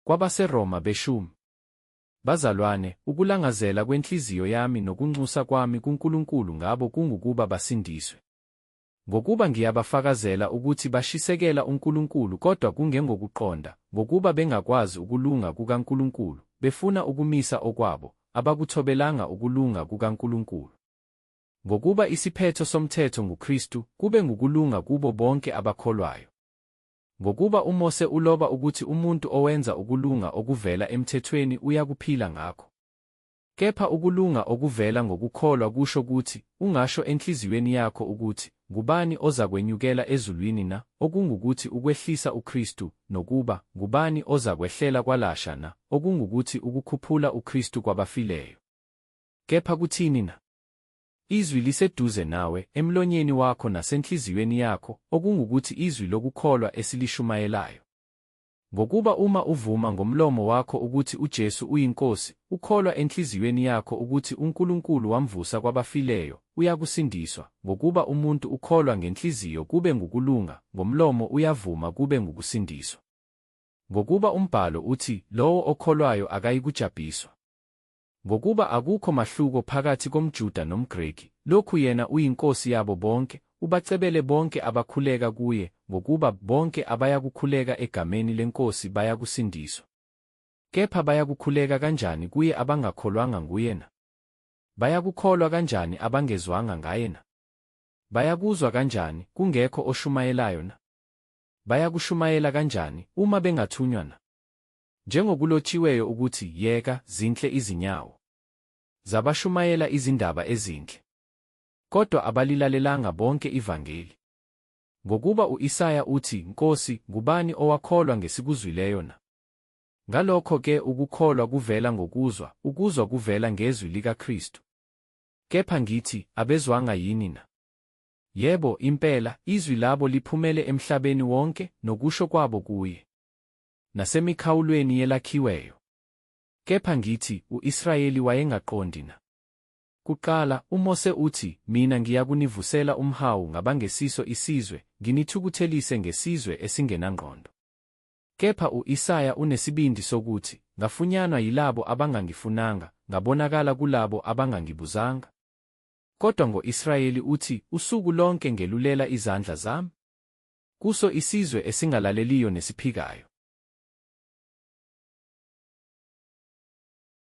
KwabaseRoma beshumi. Bazalwane, ukulangazela kwenhliziyo yami nokunxusa kwami kuNkulunkulu ngabo kungukuba basindiswe. Ngokuba ngiyabafakazela ukuthi bashisekela uNkulunkulu kodwa kungengokuqonda, ngokuba bengakwazi ukulunga kukaNkulunkulu, befuna ukumisa okwabo, abakuthobelanga ukulunga kukaNkulunkulu. Ngokuba isiphetho somthetho nguKristu, kube ngukulunga kubo bonke abakholwayo. Ngokuba uMose uloba ukuthi umuntu owenza ukulunga okuvela emthethweni uyakuphila ngakho. Kepha ukulunga okuvela ngokukholwa kusho kuthi, Ungasho enhliziyweni yakho ukuthi, Ngubani ozakwenyukela ezulwini na? Okungukuthi ukwehlisa uKristu, nokuba, Ngubani ozakwehlela kwalasha na? Okungukuthi ukukhuphula uKristu kwabafileyo. Kepha kuthini na? Izwi liseduze nawe, emlonyeni wakho nasenhliziyweni yakho, okungukuthi izwi lokukholwa esilishumayelayo. Ngokuba uma uvuma ngomlomo wakho ukuthi uJesu uyiNkosi, ukholwa enhliziyweni yakho ukuthi uNkulunkulu wamvusa kwabafileyo, uyakusindiswa, ngokuba umuntu ukholwa ngenhliziyo kube ngukulunga, ngomlomo uyavuma kube ngukusindiswa. Ngokuba umbhalo uthi, Lowo okholwayo akayikujabhiswa. Ngokuba akukho mahluko phakathi komJuda nomGreki, lokhu yena uyiNkosi yabo bonke, ubacebele bonke abakhuleka kuye, ngokuba bonke abayakukhuleka egameni leNkosi bayakusindiswa. Kepha bayakukhuleka kanjani kuye abangakholwanga nguye na? Bayakukholwa kanjani abangezwanga ngaye na? Bayakuzwa kanjani, kungekho oshumayelayo na? Bayakushumayela kanjani, uma bengathunywa na? Njengokulotshiweyo ukuthi, Yeka, zinhle izinyawo zabashumayela izindaba ezinhle. Kodwa abalilalelanga bonke ivangeli. Ngokuba u-Isaya uthi, Nkosi, ngubani owakholwa ngesikuzwileyo na? Ngalokho-ke ukukholwa kuvela ngokuzwa, ukuzwa kuvela ngezwi likaKristu. Kepha ngithi, abezwanga yini na? Yebo, impela, izwi labo liphumele emhlabeni wonke, nokusho kwabo kuye. Nasemikhawulweni yelakhiweyo. Kepha ngithi, u-Israyeli wayengaqondi na? Kuqala, uMose uthi, Mina ngiyakunivusela umhawu ngabangesiso isizwe, nginithukuthelise ngesizwe esingenangqondo. Kepha u-Isaya unesibindi sokuthi, Ngafunyanwa yilabo abangangifunanga, ngabonakala kulabo abangangibuzanga. Kodwa ngo-Israyeli uthi, Usuku lonke ngelulela izandla zami kuso isizwe esingalaleliyo nesiphikayo.